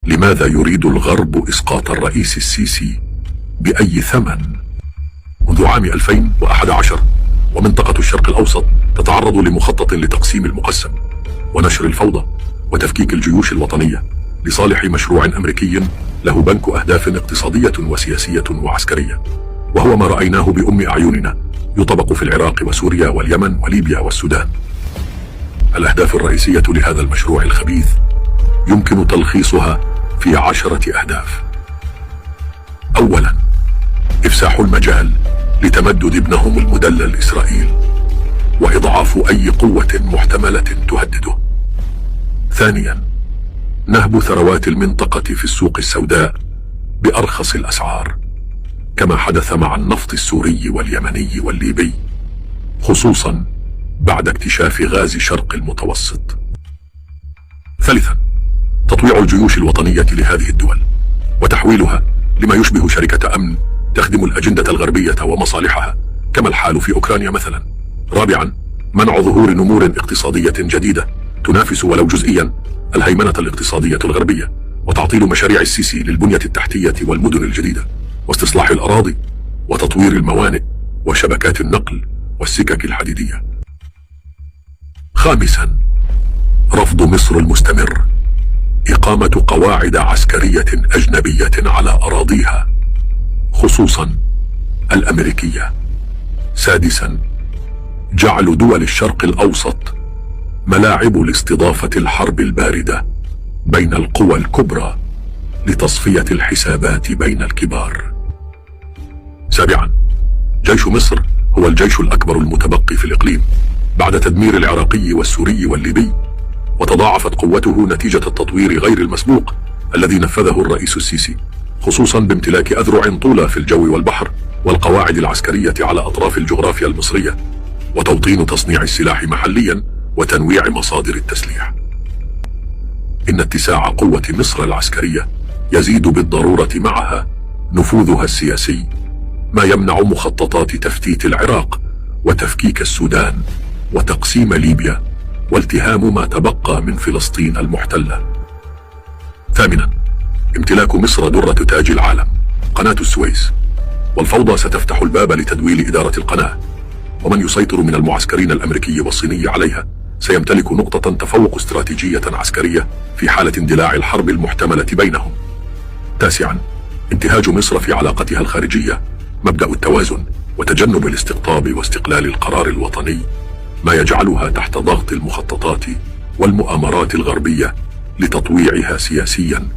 لماذا يريد الغرب إسقاط الرئيس السيسي بأي ثمن؟ منذ عام 2011 ومنطقة الشرق الأوسط تتعرض لمخطط لتقسيم المقسم ونشر الفوضى وتفكيك الجيوش الوطنية لصالح مشروع أمريكي له بنك أهداف اقتصادية وسياسية وعسكرية، وهو ما رأيناه بأم أعيننا يطبق في العراق وسوريا واليمن وليبيا والسودان. الأهداف الرئيسية لهذا المشروع الخبيث يمكن تلخيصها في 10 أهداف. أولا، إفساح المجال لتمدد ابنهم المدلل إسرائيل وإضعاف أي قوة محتملة تهدده. ثانيا، نهب ثروات المنطقة في السوق السوداء بأرخص الأسعار، كما حدث مع النفط السوري واليمني والليبي، خصوصا بعد اكتشاف غاز شرق المتوسط. ثالثا، تطويع الجيوش الوطنية لهذه الدول وتحويلها لما يشبه شركة أمن تخدم الأجندة الغربية ومصالحها، كما الحال في أوكرانيا مثلا. رابعا، منع ظهور نمور اقتصادية جديدة تنافس ولو جزئيا الهيمنة الاقتصادية الغربية، وتعطيل مشاريع السيسي للبنية التحتية والمدن الجديدة واستصلاح الأراضي وتطوير الموانئ وشبكات النقل والسكك الحديدية. خامسا، رفض مصر المستمر إقامة قواعد عسكرية أجنبية على أراضيها، خصوصا الأمريكية. سادسا، جعل دول الشرق الأوسط ملاعب لاستضافة الحرب الباردة بين القوى الكبرى لتصفية الحسابات بين الكبار. سابعا، جيش مصر هو الجيش الأكبر المتبقي في الإقليم بعد تدمير العراقي والسوري والليبي، وتضاعفت قوته نتيجة التطوير غير المسبوق الذي نفذه الرئيس السيسي، خصوصا بامتلاك أذرع طولى في الجو والبحر والقواعد العسكرية على أطراف الجغرافيا المصرية، وتوطين تصنيع السلاح محليا وتنويع مصادر التسليح. إن اتساع قوة مصر العسكرية يزيد بالضرورة معها نفوذها السياسي، ما يمنع مخططات تفتيت العراق وتفكيك السودان وتقسيم ليبيا والتهام ما تبقى من فلسطين المحتلة. ثامنا، امتلاك مصر درة تاج العالم قناة السويس، والفوضى ستفتح الباب لتدويل إدارة القناة، ومن يسيطر من المعسكرين الأمريكي والصيني عليها سيمتلك نقطة تفوق استراتيجية عسكرية في حالة اندلاع الحرب المحتملة بينهم. تاسعا، انتهاج مصر في علاقتها الخارجية مبدأ التوازن وتجنب الاستقطاب واستقلال القرار الوطني، ما يجعلها تحت ضغط المخططات والمؤامرات الغربية لتطويعها سياسيا.